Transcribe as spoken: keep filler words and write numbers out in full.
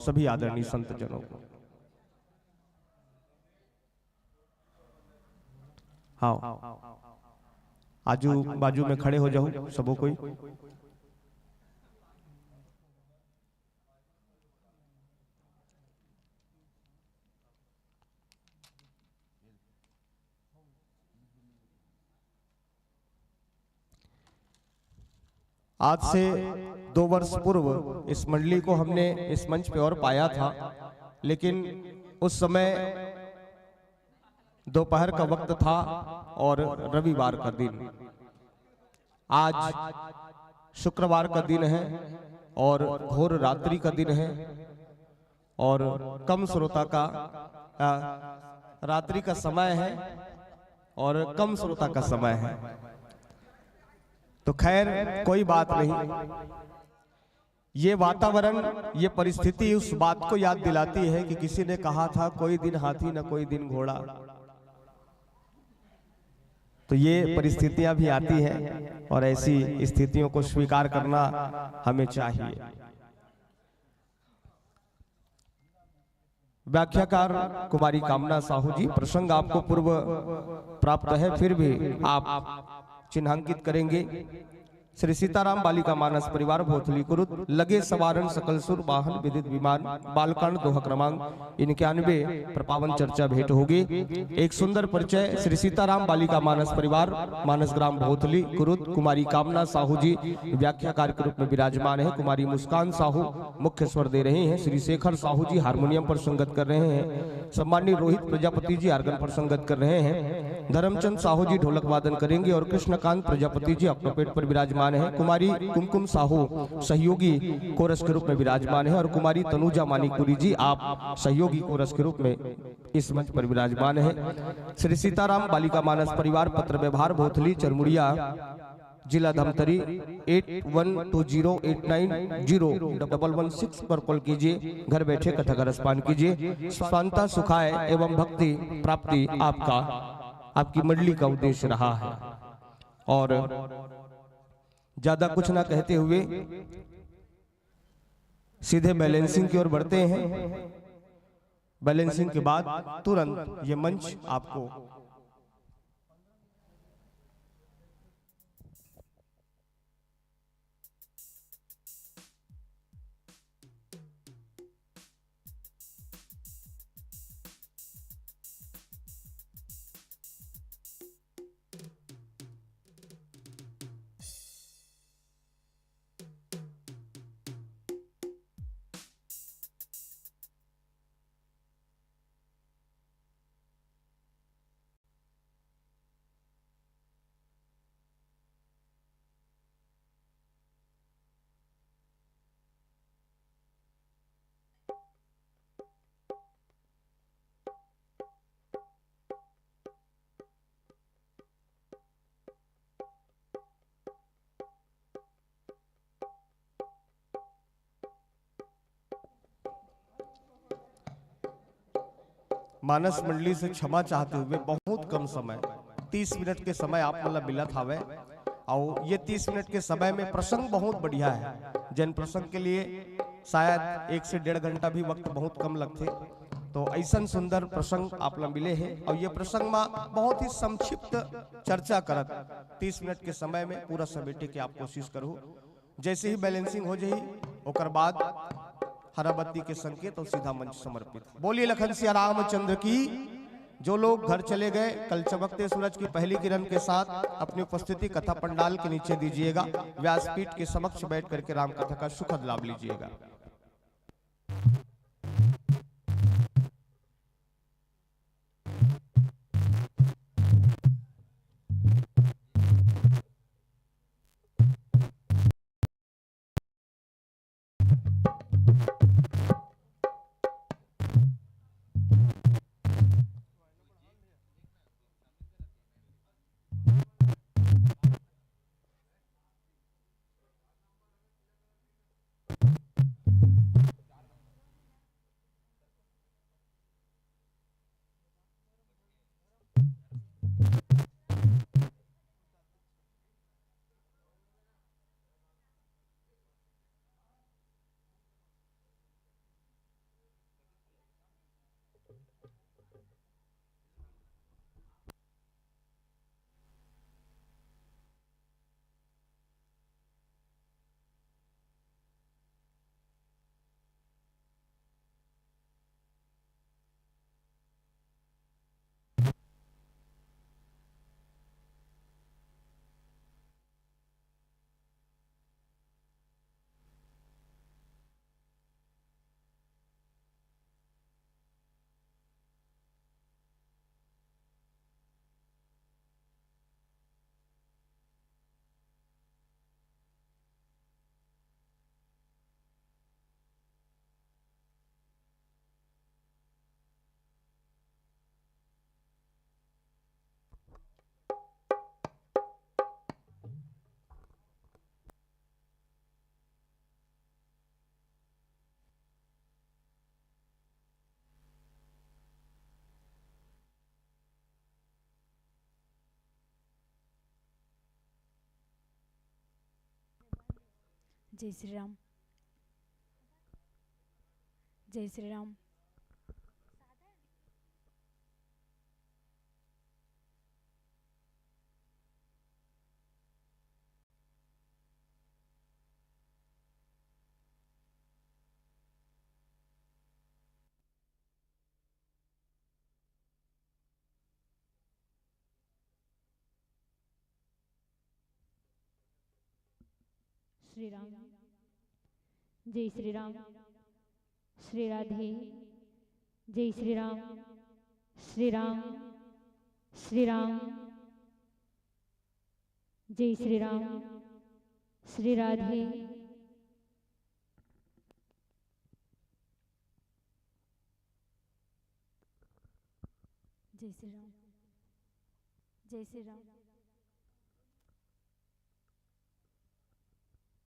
सभी आदरणीय संत जनों को। हाँ, आजू बाजू में खड़े हो जाओ सबो कोई। आज से दो वर्ष पूर्व इस मंडली को हमने इस मंच पे और पाया था, लेकिन उस समय दोपहर का वक्त था और रविवार का दिन। आज शुक्रवार का दिन है और घोर रात्रि का दिन है और कम श्रोता का, आ, रात्रि का समय है और कम श्रोता का समय है। तो खैर, कोई बात नहीं। ये वातावरण, ये परिस्थिति उस बात को याद दिलाती है कि किसी ने कहा था, "कोई दिन हाथी न कोई दिन घोड़ा।" तो ये परिस्थितियां भी आती हैं और ऐसी स्थितियों को स्वीकार करना हमें चाहिए। व्याख्याकार कुमारी कामना साहू जी, प्रसंग आपको पूर्व प्राप्त है, फिर भी आप चिन्हांकित करेंगे। श्री सीताराम बालिका मानस परिवार भोथली कुरुद, लगे सवारन सकल सुर वाहन विदित विमान, बालकांड दोहा क्रमांक इक्यानवे पर पावन चर्चा भेंट होगी। एक सुंदर परिचय श्री सीताराम बालिका मानस परिवार, मानस ग्राम भोथली कुरुद, कुमारी कामना साहू जी व्याख्याकार के रूप में विराजमान है, कुमारी मुस्कान साहू मुख्य स्वर दे रहे हैं, श्री शेखर साहू जी हारमोनियम पर संगत कर रहे हैं, सम्माननीय रोहित प्रजापति जी आर्गन पर संगत कर रहे हैं, धर्मचंद साहू जी ढोलक वादन करेंगे और कृष्णकांत प्रजापति जी ऑक्टोपेट पर विराजमान हैं। कुमारी कुमकुम साहू सहयोगी कोरस के रूप में विराजमान है और कुमारी तनुजा मानिकपुरी जी आप सहयोगी कोरस के रूप में इस मंच पर विराजमान है। श्री सीताराम बालिका मानस परिवार, पत्र व्यवहार, भोथली, चरमुड़िया, जिला Dhamtari. Eight one two zero eight nine zero double one six पर कॉल कीजिए। घर बैठे कथा का रसपान कीजिए। शांता सुखाय एवं भक्ति प्राप्ति आपका, आपकी मंडली का उद्देश्य रहा है। और ज्यादा कुछ ना कहते हुए सीधे बैलेंसिंग की ओर बढ़ते हैं। बैलेंसिंग के बाद तुरंत ये मंच आपको मानस मंडली से क्षमा चाहते हुए बहुत कम समय, तीस मिनट के समय आप मन ला मिलत हावय। अउ ये तीस मिनट के समय में प्रसंग बहुत बढ़िया है, जन प्रसंग के लिए शायद एक से डेढ़ घंटा भी वक्त बहुत कम लगथे। तो ऐसन सुंदर प्रसंग आप ला मिले हे अउ ये प्रसंग में बहुत ही संक्षिप्त चर्चा करत तीस मिनट के समय में पूरा समेटे के आप कोशिश करू। जैसे ही बैलेंसिंग हो जाही, ओकर बाद हरा बत्ती के संकेत और सीधा मंच समर्पित। बोलिए लखन सिया रामचंद्र की। जो लोग घर चले गए, कल चमकते सूरज की पहली किरण के साथ अपनी उपस्थिति कथा पंडाल के नीचे दीजिएगा। व्यासपीठ के समक्ष बैठ करके राम कथा का सुखद लाभ लीजिएगा। जय श्री राम। जय श्री राम। श्री राम। जय श्री राम। श्री राधे। जय श्री राम। श्री राम। श्री राम। जय श्री राम। श्री राधे। जय श्री राम। जय श्री राम।